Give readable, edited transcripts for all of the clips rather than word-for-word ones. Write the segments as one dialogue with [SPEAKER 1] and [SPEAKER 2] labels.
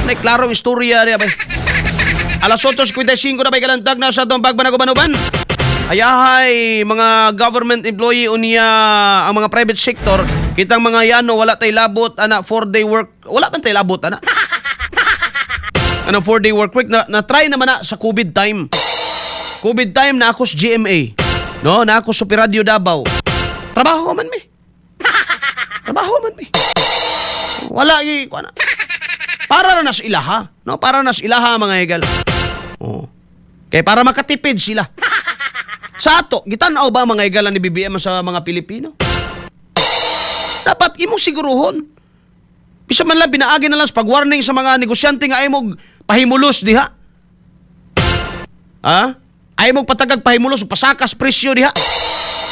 [SPEAKER 1] May klarong istorya niya ba? Alas 8:55 na bay kalantag na sa atong pagbanag-uban-uban. Ayahay, mga government employee unya ang mga private sector, kitang mga yano wala tay labot ana 4-day work, wala man tay labot ana. Ano 4-day work week na, na try naman na sa COVID time. COVID time na ako sa GMA. No, na ako sa Super Radio Davao. Trabaho man mi. Trabaho man mi. Wala gi kuana. Para na nas ilaha, no? Para nas ilaha, mga higala. Oh. Kay para makatipid sila. Sa ato, gitan-aw ba, mga higala, ni BBM sa mga Pilipino? Dapat imong siguruhon. Bisa man lang pinaagi na lang sa pag-warning sa mga negosyante nga ay mog pahimulos diha. Ha? Ay mog patagag pahimulos o pasakas presyo diha.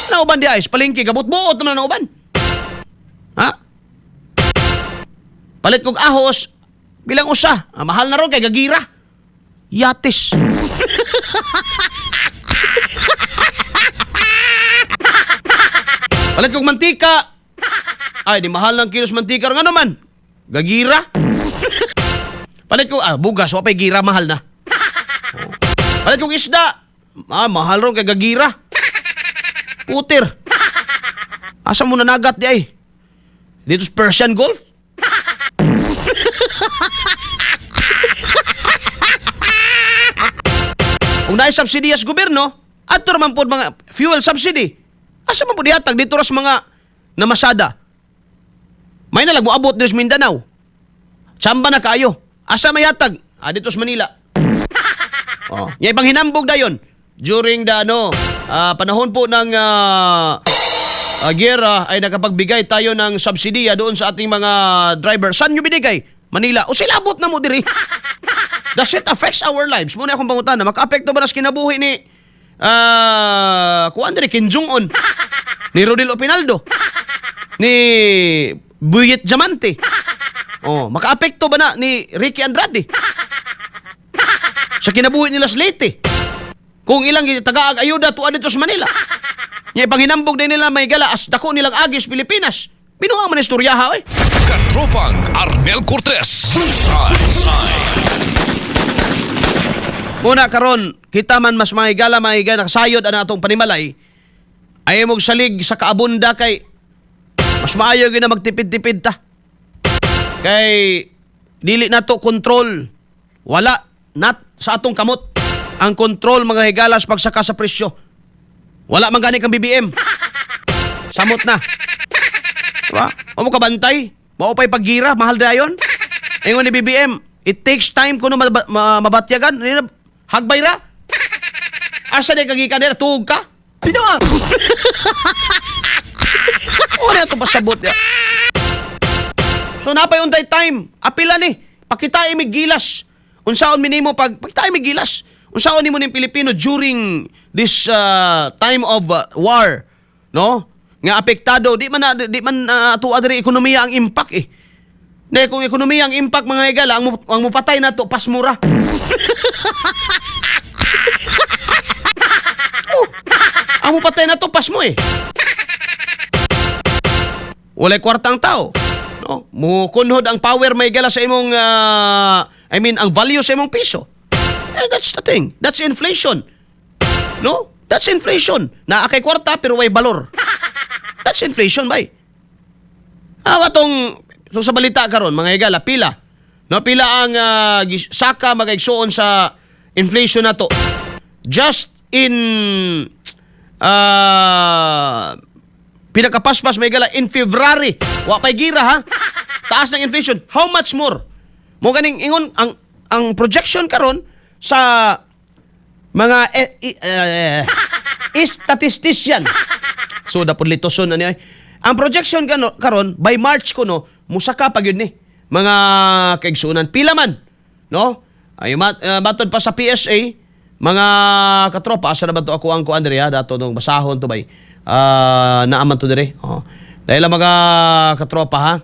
[SPEAKER 1] Nauban diha is palengke gabot-buot naman na nauban. Ha? Palit kog ahos bilang usa. Ah, mahal na ron kay gagira. Yatis. Palit kog mantika. Ay, di mahal ng kilos mantika. Nga naman? Gagira. Palit ko, ah, bugas, wa pa'y gira, mahal na. Oh. Palit kog isda. Ah, mahal ron kay gagira. Putir. Asa mo nanagat di ay? Dito sa Persian Gulf? Kung naay subsidy as gobyerno, adto ra man pod mga fuel subsidy. Asa man pod ihatag dito ra sa mga namasada? May nalag moabot dito sa Mindanao. Tsamba na kaayo. Asa may hatag? Ah, dito sa Manila. Oh, nya ibang hinambog dayon during the ano, panahon po ng giyera ay nakapagbigay tayo ng subsidiya doon sa ating mga driver. Saan nyo binigay? Manila. O silabot na mo diri. Does it affects our lives? Muna akong pangutana, makaapekto ba nas kinabuhi ni kuan diri Kim Jong-un? Ni Rodel Opinaldo? Ni Buyet Diamante? Oh, makaapekto ba na ni Ricky Andrade? Sa kinabuhi nila sa Leyte? Kung ilang tagaag ayuda tuwa dito sa Manila. Nya ipanghinambog din nila may gala as dako nilang agis Pilipinas. Binuang man istoryaha oy.
[SPEAKER 2] Katropang Arnel Cortez. Bullseye.
[SPEAKER 1] Muna karon kita man mas mga higala, mga higala, nakasayod ana atong panimalay. Ay mog salig sa kaabunda kay mas maayo gyud na magtipid-tipid ta. Kay dili nato control. Wala nat sa atong kamot ang control, mga higalas, pagsaka sa presyo. Wala man gani kang BBM. Samot na. Diba? O mo kabantay. Mao pa'y paggira, mahal dayon. Ingon ni BBM, it takes time kuno mabatyagan. Hagbay ra. Asa di kagikan nila, tuog ka?
[SPEAKER 3] Binuang!
[SPEAKER 1] O na ito pasabot ya. So napay untay time. Apila ni. Pakita mig gilas. Unsaon minimo pag pakita mig gilas. Unsaon nimo ning Pilipino during this time of war, no? Nga apektado di man ato diri ekonomiya ang impact eh. Ne kung ekonomiya ang impact, mga higala, ang mupatay nato pasmura. Oh, ang mupatay nato pasmo eh. Walay kwarta ang tao. No? Mukunhod ang power may gala sa imong I mean ang value sa imong piso. Eh, that's the thing. That's inflation. No? That's inflation. Naa kay kwarta pero way balor. That's inflation bay. Ah, atong so sa balita karon, mga higala, pila. No, pila ang saka mga igsuon sa inflation nato. Just in pinakapaspas may gala in February. Wa pay gira ha. Taas ng inflation. How much more? Mo ganing ingon ang projection karon sa mga statistician. So dapod litoson na niya. Ang projection karon by March kuno musaka pa gyud ni, mga kaigsuonan. Pila man, no? Ay matod pa sa PSA, mga katropa, asa na ba to ako ang kuan diri ha, dato nung basahon to bay. Ah, naaman to dire. Oh. Dahil lang, mga katropa ha.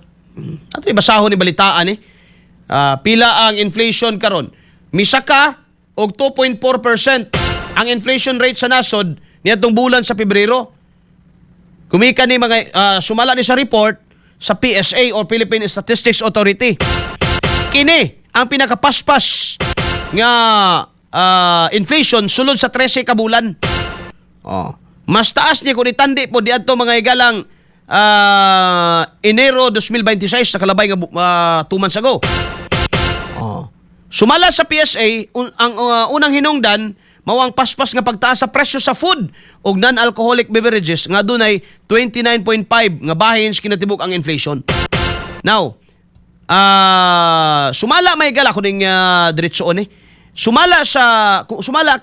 [SPEAKER 1] Ato basahon ni balitaan eh. Ah, pila ang inflation karon? Misaka og 2.4% ang inflation rate sa nasod niadtong bulan sa Pebrero. Kumika ni mga sumala ni sa report sa PSA or Philippine Statistics Authority. Kini ang pinakapaspas nga inflation sulod sa 13 ka bulan. Oh. Mas taas niya kung itandi po diadto, mga higalang, Enero 2026, nakalabay nga 2 months ago. Oh. Sumala sa PSA, ang unang hinungdan mao ang paspas nga pagtaas sa presyo sa food ug non-alcoholic beverages nga dunay 29.5 nga bahin sa kinatibuk ang inflation. Now, sumala may gala kuning diretsoon eh. Sumala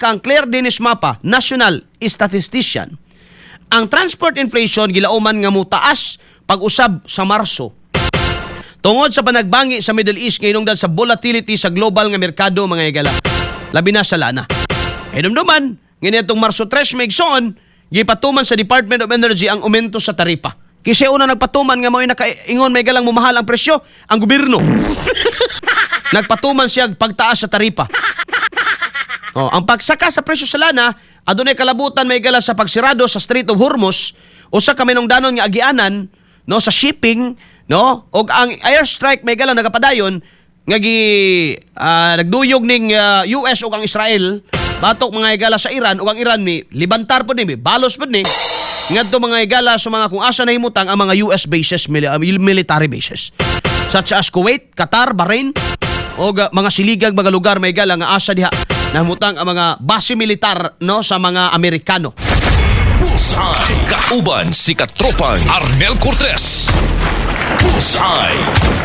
[SPEAKER 1] kang Claire Dennis Mapa, National Statistician. Ang transport inflation gilauman nga mutaas pag-usab sa Marso tungod sa panagbangi sa Middle East ngayon sa volatility sa global nga merkado, mga higala. Labi na sa lana. Hinumduman, ngayon itong Marso 3, may igsoon, gipatuman sa Department of Energy ang aumento sa taripa. Kasi una nagpatuman nga mo'y nakaingon may galang mumahal ang presyo, ang gobyerno. Nagpatuman siya pagtaas sa taripa. Oh, ang pagsaka sa presyo sa lana adunay kalabutan may gala sa pagsirado sa Strait of Hormuz, usa ka minungdanon nga agianan, no, sa shipping, no, ug ang airstrike may gala nagapadayon nga gi nagduyog ning US ug ang Israel batok, mga higala, sa Iran, ug ang Iran ni libantar pod ni, balos pod ni ngadto, mga higala, sa mga kung asa nahimutang ang mga US bases, military bases such as Kuwait, Qatar, Bahrain o mga siligag mga lugar may gala nga asa diha nahimutang ang mga base militar, no, sa mga Amerikano.
[SPEAKER 2] Bullseye. Kauban si Katropang Arnel Cortez. Bullseye.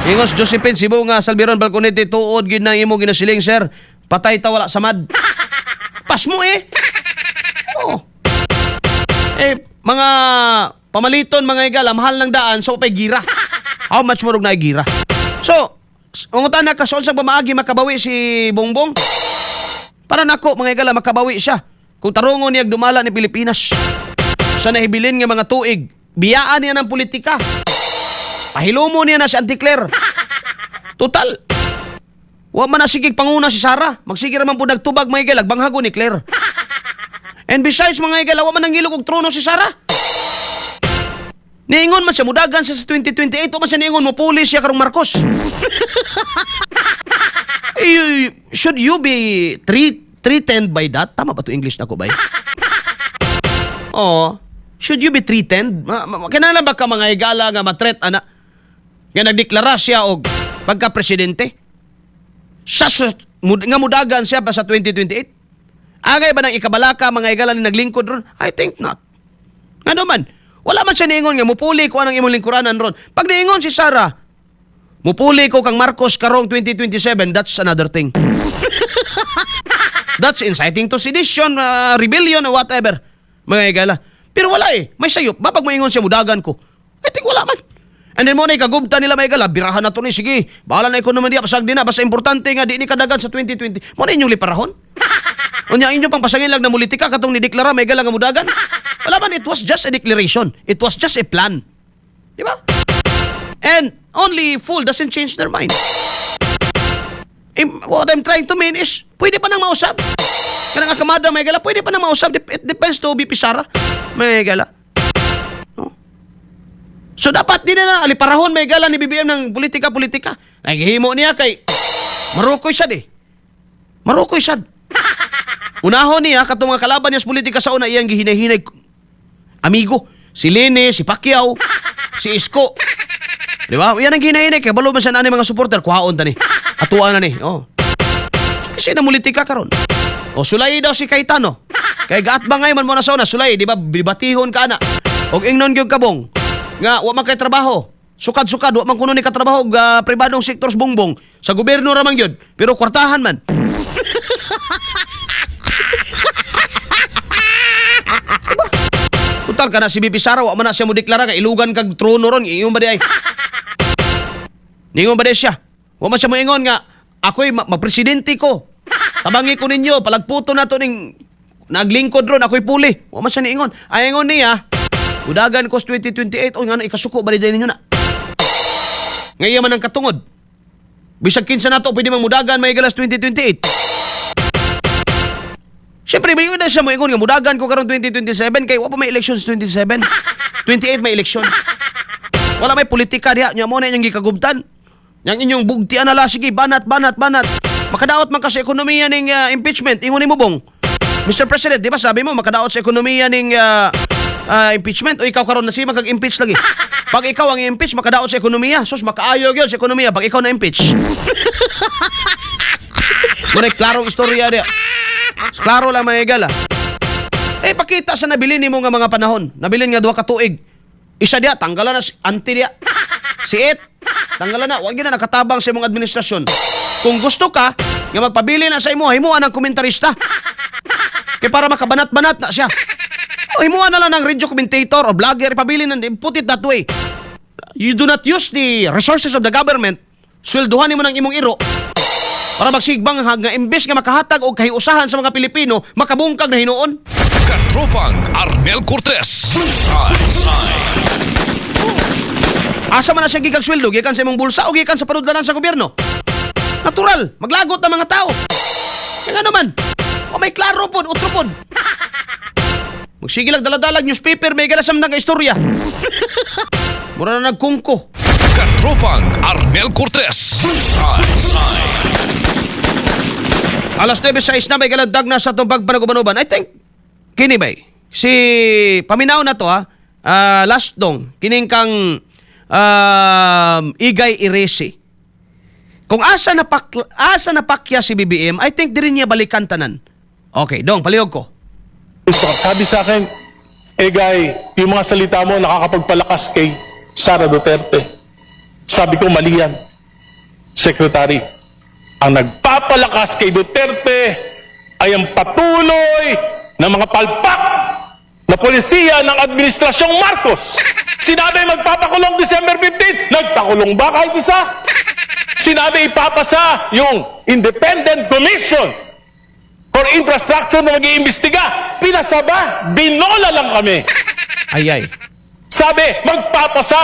[SPEAKER 1] Ingos Josephine Cebu nga Salbiron Balconete, tuod gid nang imo ginasiling, sir. Patay ta wala samad. Pas mo eh. Oh. Eh mga pamaliton, mga higala, mahal ng daan so pay gira. How much mo na gira? So, ungutan na ka sa unsang pamaagi makabawi si Bongbong? Para nako, mga higala, makabawi siya kung tarungon niya dumala ni Pilipinas sa nahibilin nga mga tuig. Biyaan niya ng politika. Pahilumo niya na si Auntie Claire. Total. Wa man na sige panguna si Sara. Magsige ra man pud nagtubag, mga higala, banghago ni Claire. And besides, mga higala, wa man nangilog og trono si Sara. Niingon man siya, mudagan siya sa 2028, o man siya niingon, mupuli siya karong Marcos. Eh, should you be threatened by that? Tama ba to English na ko ba? Oo. Should you be threatened? Kinahanglan ba ka, mga higala, nga ma-threat ana nga nagdeklara siya og pagka-presidente? Nga mudagan siya pa sa 2028? Angay ba nang ikabalaka, mga higala, ni naglingkod ron? I think not. Ngano man, wala man siya niingon nga mupuli ko anang imong lingkuranan ron. Pag niingon si Sara, mupuli ko kang Marcos karong 2027, that's another thing. That's inciting to sedition, rebellion, or whatever. Mga higala. Pero wala eh. May sayop. Ba pag moingon siya, mudagan ko? I think wala man. And then mo na ikagubta nila may higala, birahan na to ni, sige. Bahala na ikaw naman diya, pasag din na. Basta importante nga, di ni kadagan sa 2020. Mo na inyong liparahon. Unya inyo pang pasangin lang na mulitika katong nideklara may higala nga mudagan. Wala man, it was just a declaration. It was just a plan. Di ba? And only fool doesn't change their mind. Eh, what I'm trying to mean is, pwede pa nang mausab. Kanang akamada may gala, pwede pa nang mausab. It depends to BP Sara. May gala. No? So dapat di na na aliparahon may gala ni BBM ng politika-politika. Naghihimo niya kay Marukoy sad eh. Marukoy sad. Unahon niya katong mga kalaban niya sa politika sa una iyang gihinay-hinay amigo. Si Leni, si Pacquiao, si Isko. Di ba? Yan ang ginahinay kay balo man siya na ni mga supporter kuhaon ta ni. Atuan na ni. Oh. Kasi namulitika karon. O sulay daw si Cayetano. Kay gaatbangay man mo na sa una sulay, di ba? Bibatihon ka na. Og ingnon gyud kabong nga wa man kay trabaho. Sukad-sukad wa man kuno ni katrabaho og pribadong sektor sa Bongbong. Sa gobyerno ra man gyud, pero kwartahan man. Diba? Total kana si BP Sara wa man na siya mo deklara kay ilugan kag trono ron, ingon ba di ay? Ningon ba di siya? Wa man siya moingon nga ako'y magpresidente ko. Tabangi ko ninyo, palagputo na to ning naglingkod ron, ako'y puli. Wa man siya niingon. Ay ingon niya, udagan ko sa 2028, o nga ikasuko ba di ninyo na? Ngayon man ang katungod. Bisag kinsa nato pwede mang mudagan may galas 2028. Siyempre, may na siya moingon nga mudagan ko karong 2027 kay wa pa may election sa 27. 28 may election. Wala may politika diha, nya mo na inyong gikagubtan. Yang inyong bugtian na la, sige, banat, banat, banat. Makadaot man ka sa ekonomiya ning impeachment, ingon nimo, Bong. Mr. President, di ba sabi mo makadaot sa ekonomiya ning impeachment o ikaw karon na si magkag-impeach lagi. Pag ikaw ang impeach, makadaot sa ekonomiya. Sus, makaayo gyud sa ekonomiya pag ikaw na impeach. Muna klarong istorya diya. Klaro lang, mga higala. Eh, pakita sa nabilin nimo nga mga panahon. Nabilin nga 2 ka tuig. Isa diya, tanggalan na si anti diya. Si It, tanggalan na. Wag yun na nakatabang sa imong administrasyon. Kung gusto ka nga magpabili na sa imo, himuan ng komentarista. Kay para makabanat-banat na siya. O, himuan na lang ng radio commentator o vlogger, ipabili na, put it that way. You do not use the resources of the government, swelduhan nimo ng imong iro, para magsigbang nga imbes nga makahatag og kahiusahan sa mga Pilipino, makabungkag na hinuon.
[SPEAKER 2] Katropang Arnel Cortez. Bullseye.
[SPEAKER 1] Asa man na siya gikag sweldo, gikan sa imong bulsa o gikan sa panudlanan sa gobyerno? Natural, maglagot ang mga tao. Kaya nga naman, o may klaro pod, utro pod. Magsige lang daladalag newspaper, may gana sa mga istorya. Mura na nagkungko.
[SPEAKER 2] Katropang Arnel Cortez. Bullseye.
[SPEAKER 1] Alas 9:06 na, may galandag na sa atong pagpanagubanuban. I think, kini bay, si paminaw na to ha, last dong, kining kang Egay Erice. Kung asa napakya si BBM, I think diri niya balikan tanan. Okay, dong, palihog ko.
[SPEAKER 3] Sabi sa akin, "Egay, yung mga salita mo nakakapagpalakas kay Sara Duterte." Sabi ko, "Mali yan, Secretary. Ang nagpapalakas kay Duterte ay ang patuloy na mga palpak na polisiya ng Administrasyong Marcos. Sinabi magpapakulong December 15, nagpakulong ba kahit isa? Sinabi ipapasa yung Independent Commission for Infrastructure na mag-iimbestiga. Pinasa ba? Binola lang kami."
[SPEAKER 1] Ay ay.
[SPEAKER 3] Sabi, magpapasa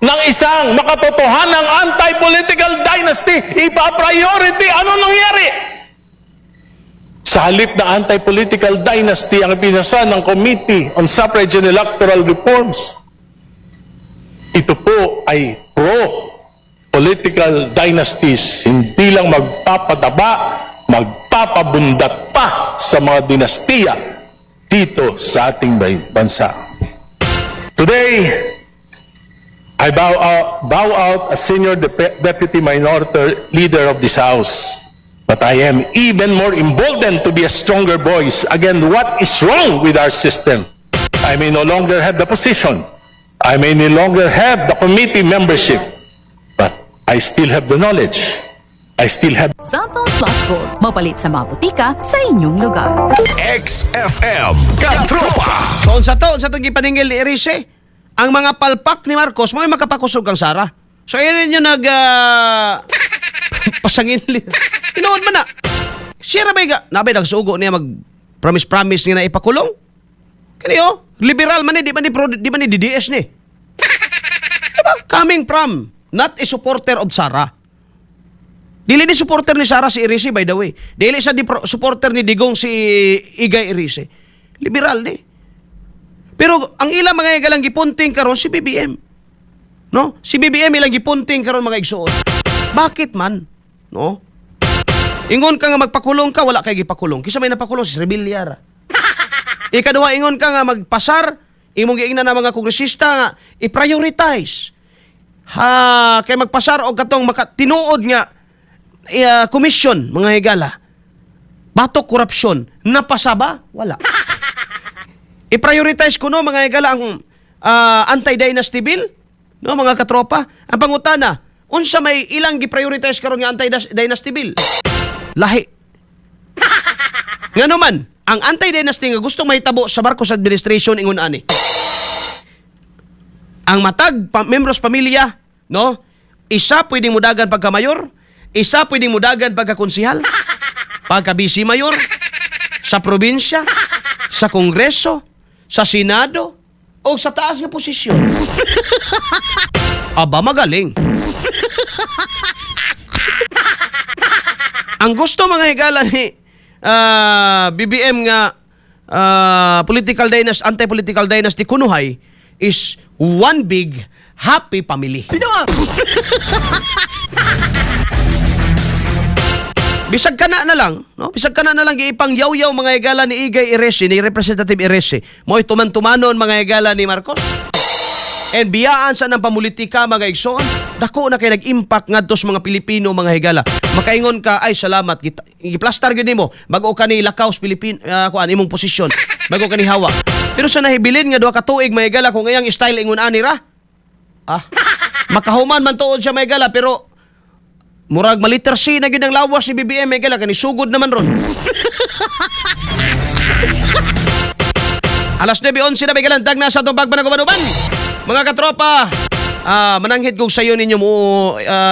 [SPEAKER 3] ng isang makatotohanang anti-political dynasty. Ipa-priority. Ano nangyari? Sa halip na anti-political dynasty ang pinasa ng Committee on Suffrage and Electoral Reforms, ito po ay pro-political dynasties. Hindi lang magpapataba, magpapabundat pa sa mga dinastiya dito sa ating bansa. Today, I bow out as senior deputy minority leader of this House. But I am even more emboldened to be a stronger voice against what is wrong with our system. I may no longer have the position. I may no longer have the committee membership. But I still have the knowledge. I still have
[SPEAKER 4] Xanthone Plus Gold. Mapalit sa mga botika sa inyong lugar.
[SPEAKER 2] XFM Katropa.
[SPEAKER 1] So unsa to gipaningil ni Erice? Ang mga palpak ni Marcos mo makapakusog kang Sara. So ayan ninyo nag pasangin li. Tinuod man na. Siya ra bay ga nabay nagsugo niya mag promise promise nga na ipakulong. Kani oh, liberal man ni, di man ni DDS ni. Diba? Coming from not a supporter of Sara. Dili ni supporter ni Sara si Erice, by the way. Dili sa di supporter ni Digong si Egay Erice. Liberal ni. Pero ang ilang mga igalang gipunting karon si BBM. No? Si BBM ilang gipunting karon, mga igsuon. Bakit man? No? Ingon ka nga magpakulong ka, wala kay gipakulong. Kisa may napakulong si Revilla. Ikaduha, ingon ka nga magpasar, imong giingnan na mga kongresista nga i-prioritize. Ha, kay magpasar og katong maka, tinuod nga commission, mga higala. Batok korupsyon, napasa ba? Wala. I-prioritize ko no, mga higala, ang anti-dynasty bill, no, mga katropa. Ang pangutana, unsa may ilang gi-prioritize karon nga anti-dynasty bill? Lahi. Ngano man, ang anti-dynasty nga gustong mahitabo sa Marcos administration ingon ani. Ang matag membros pamilya, no? Isa pwedeng mudagan pagka mayor, isa pwedeng mudagan pagka konsihal, pagka vice mayor, sa probinsya, sa kongreso, sa senado, o sa taas nga posisyon. Aba, magaling. Ang gusto, mga higala, ni BBM nga political dynasty, anti-political dynasty kunuhay is one big Happy family. Bisag kana na lang, no? Bisag kana na lang giipang yaw-yaw, mga higala, ni Igay Erice, ni Representative Erice. Mo'y tuman-tumanon, mga higala, ni Marcos. And biyaan sa ng pamulitika, mga igsoon, dako na kay nag-impact ngadto sa mga Pilipino, mga higala. Makaingon ka, "Ay, salamat," giplastar gyud nimo bago ka ni lakaw sa Pilipin kuan imong posisyon, bago ka ni hawa. Pero sa nahibilin nga 2 ka tuig, mga higala, kung iyang style ingon ani ra, ah, makahuman man tuod siya, mga higala, pero murag ma-letter C na gyud ang lawas ni BBM, mga higala, kani sugod naman ron. Alas 9:11 na may galandag na sa atong pagpanagubanuban. Mga katropa, mananghid kog sayo ninyo mo,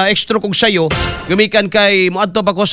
[SPEAKER 1] extra kog sayo gumikan kay moadto pa ko sa